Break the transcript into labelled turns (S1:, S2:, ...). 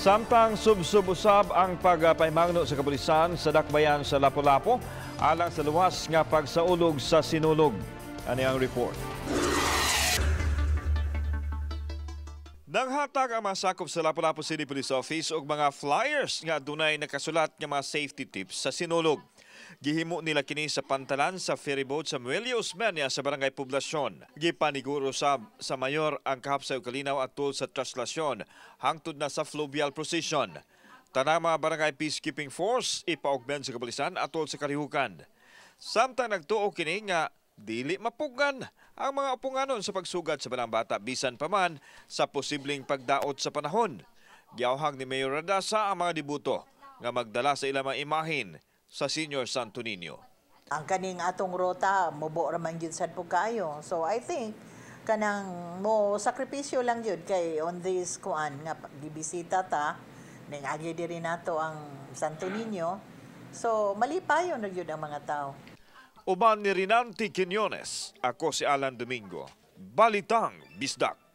S1: Samtang sub-sub-usab ang pagpahimangno sa kapulisan sa dakbayan sa Lapu-Lapu alang sa luwas nga pagsaulog sa Sinulog. Ani ang report. Nanghatag ang mga sakop sa Lapu-Lapu City Police Office og mga flyers nga adunay nakasulat nga mga safety tips sa Sinulog. Gihimo nila kini sa pantalan sa ferryboat sa Muelle Osmeña sa Barangay Poblacion. Gipaniguro sa mayor ang kahapsay ug kalinaw atol sa traslasyon hangtod na sa fluvial procession. Tanang mga barangay peacekeeping force ipaugmen sa kapulisan atol sa kalihukan. Samtang nagtuo kini nga dili mapugan ang mga upunganon sa pagsugad sa Balang Bata bisan pa man sa posibleng pagdaot sa panahon. Giawhag ni Mayor Radaza ang mga dibuto nga magdala sa ilang mga imahin sa Senior Santo Niño.
S2: Ang kaning atong rota mubo ra man gyud sad pud kaayo. So I think kanang mo sakripisyo lang gyud kay on this kuan nga gibisita ta ning agi diri nato ang Santo Niño. So malipayon na gyud ang mga tao.
S1: Uban ni Rinanti Quiñones, ako si Alan Domingo. Balitang Bisdak.